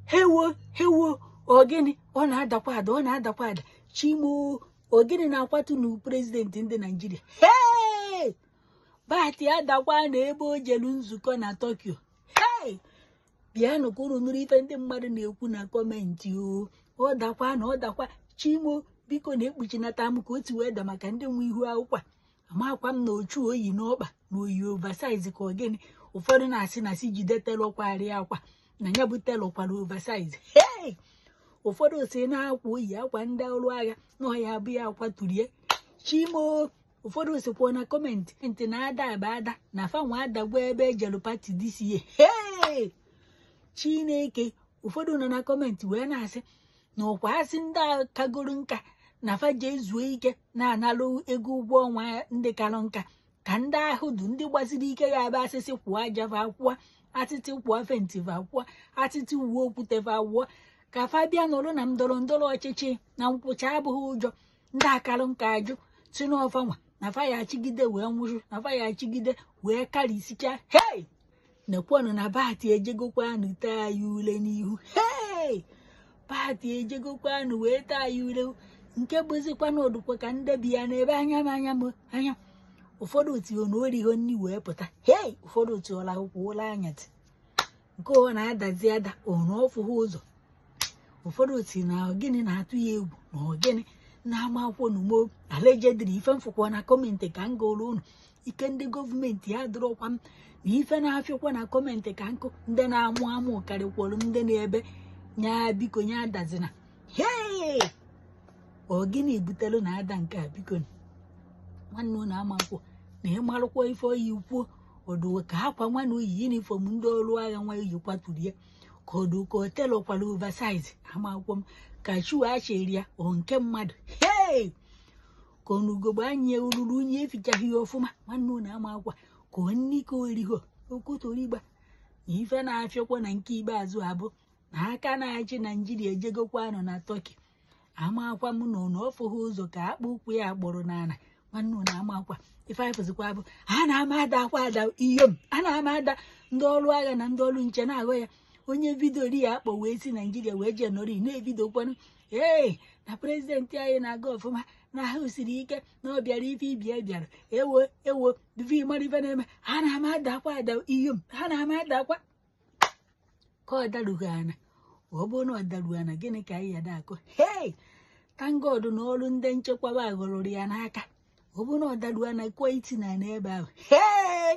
Hewo hewo, ogini ọ na-adakwa ada, ọ na-adakwa ada. Chimo, ogini na-akwatu nu president ndị Naijiria? Hey! Bati adakwa na ebe o jelu nzukọ na Tokyo. Hey! Bịanụ ka unu nụrụ ife ndị mmadụ na-ekwu na comment o. Ọ dakwa na ọ dakwa. Chimo, biko na-ekpuchinata m ka otu wee da maka ndị nwe ihu akwụkwọ a. Amakwa m na ochu oyi n'ọkpa na oyi oversize ka ogini. Ụfọdụ na-asị na si jide tailor kwarị akwa na ya bụ tailor kwara oversize. Hey! Ụfọdụ si na-akwa oyi akwa ndị ọrụ agha na ọya abụ ya akwaturie. Chimo, ụfọdụ sikwuo na comment ntị na ada aba ada na fanwa adagwa ebe ejelu party DCA. Hey! Chineke, ụfọdụ nọ na comment wee na-asị na ọkwa asị ndị a kagoro nka na fa jee zuo ike na-analụ ego ụgwọ ọnwa ndị kalụ nka, ka ndị ahụ du ndị gbasiri ike ya abụ asịsị kwụọ aja fa kwụọ, atịtị kwụọ fenti fa kwụọ, atịtị wuo okwute fa wuo, ka fa bịa nọrọ na ndọrọ ndọrọ ọchịchị na nkwụcha abụghị ụjọ. Ndị akalụ nka ajụ si n'ọfanwa na fa ya achịgide wee nwụrụ, na fa ya achịgide wee karịsịcha. Hei, nekwanụ na Bati ejegokwanụ taa ya ule n'ihu. Hei, Bati ejegokwanụ wee taa ya ule nke bụzikwanụ ọdụkwa ka ndebi ya n'ebe anya m anya m anya. Ụfọdụ tio na origo nni wee pụta. Hei, ụfọdụ tiola akwụkwọ ụlọ anyatị nke ọ na-adazi ada ọnụ ọfụghị ụzọ. Ụfọdụ si na gịnị na-atụ ya egwu na ogịnị na-ama akwụkwọ n'umo alejediri ife mfụkwa na comment ka m gụrụ unu. Ike ndị gọọmenti ya dụrọkwa m na ife na-afịakwa na comment ka nkụ ndị na-amụ amụ karịkwọrọ ndị na-ebe nya biko nya adazina. Hei, ọ gịnị butelu na ada nke a? Biko nwanne unu amakwụ na ịmarụkwa ife oyi kwuo ọdụ ka akwa nwa na oyi uniform ndị ọrụ agha nwa oyi kwaturu ya, ka ọdụ ka tailor kwara oversize. Amakwụkwọ m ka shoe achịrị ya ọ nke mmadụ. Hei, ka ọnugogbe anyị ruru unyi efichaghị ya ọfụma. Nwanne unu ama akwa ka nni ka oriho okotorigba na ife na-afịakwa na nke ikpeazụ abụ na aka na-achị Naijiria ejegokwa nọ na Tọki. Amakwa m na ụnụ ọfụghị ụzọ ka akpụ ụkwụ ya kpọrọ n'ala. Nwanne unu ama akwa ife anyị fụzikwa bụ a na-ama ada akwa ada iyom a na-ama ada ndị ọrụ agha na ndị ọrụ nche na-aghọ ya. Onye video ri ya akpọ wee si Naijiria wee jee nọrọ na-ebido kwanụ. Ee, na president anyị na-aga ọfụma na ahụ siri ike na ọ bịara ife ibie bịara. Ewo ewo, bife mara ife na-eme a na-ama ada akwa ada iyom ha na-ama ada akwa ka ọ darughị ana. Ọ bụrụ na ọ daruo ana, gịnị ka anyị yada akọ? Hei, thank God na ọrụ ndị nchekwaba ghọrọrọ ya n'aka. Ọ bụrụ na ọ daruo ana kụọ iti na n'ebe ahụ, hei,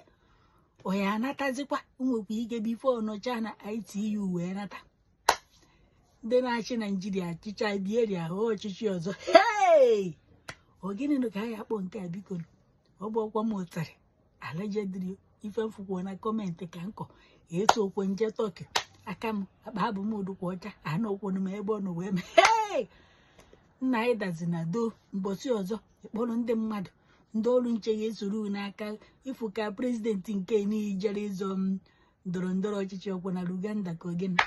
ọ ya anatazikwa nwekwa ike before nọcha na ITU wee nata. Ndị na-achị Naijiria achịcha bieri ahụ ọchịchị ọzọ. Hei, ọ gịnị ka anyị akpọ nke a? Biko, ọ bụ ọkwa m ụtarị alejedri ife mfụkwọ na comment ka nkọ eso okwe nje Tọki aka m akpa abụ m dụkwa ọcha anọkwonu m ebe ọ nọ wee mee. Hei, nna anyị dazi na do mbọsị ọzọ ịkpọrọ ndị mmadụ ndị ọrụ nche ga-esoro n'aka ịfụ ka president nke niile jere ịzọ m ndọrọ ndọrọ ọchịchị ọkwa na Uganda ka ogene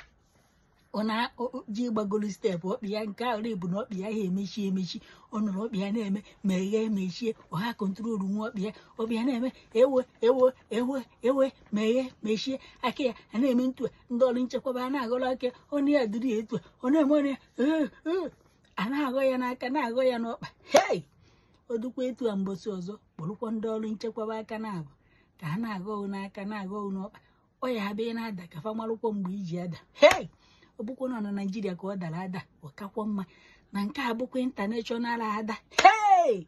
ọ na-ji gbagolu step ọkpị ya nke ahụ bụ na ọkpị ya ha emechi emechi. Ọ nọrọ ọkpị ya na-eme meghee mechie ọha control nwa ọkpị ya ọkpị ya na-eme ewo ewo ewo ewe meghee mechie aka ya a na-eme ntu a. Ndị ọrụ nchekwaba a na-aghọrọ aka ọnụ ya duru ya etu a ọ na-eme ọnụ ya a na-aghọ ya n'aka na-aghọ ya n'ọkpa. Hei, ọ dịkwa etu a mbọsị ọzọ kpọrụkwa ndị ọrụ nchekwaba aka na-abụ ka ha na-aghọ n'aka na-aghọ n'ọkpa. Ọ ya abịa ị na-ada ka fa marụkwọ mgbe iji ada. Hei, ọ bụkwa nọ na Naijiria ka ọ dara ada ọ kakwa mma na nke a bụkwa international ada. Hei,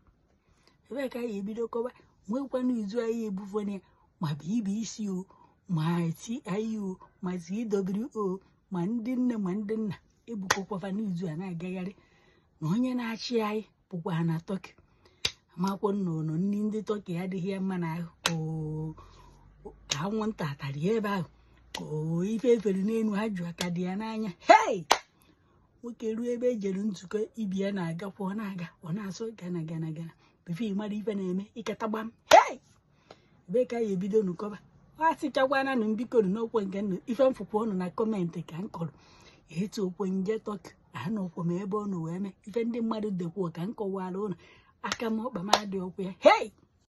ebee ka anyị ebido kọba nwekwanụ izu anyị ebufone ya ma BBC o ma TIU ma CWO ma ndị nne ma ndị nna ebukọkwafa n'izu a na-agagharị na onye na-achị anyị bụkwa na Tọki. Amakwọ nnụnụ nni ndị Tọki adịghị ya mma n'ahụ ka anwụnta tara ya ebe ahụ ka ife efere n'elu ha jụ aka dị ya n'anya. Hei, nwoke ruo ebe ejere nzukọ ibi ya na-agakwa ọ na-aga ọ na-asụ gana gana gana before mara ife na-eme ịkata gbam. Hei, ebe ka anyị ebido nukọba ọ asịchakwana nụ mbikonu n'okwe nke nnu ife mfụkwa ọnụ na comment ka m kọrọ etu okwe nje Tọki anọkwa m ebe ọ nọ wee mee ife ndị mmadụ dekwuo ka m kọwara ụnụ aka m ọkpa m adị ọkwa ya. Hei.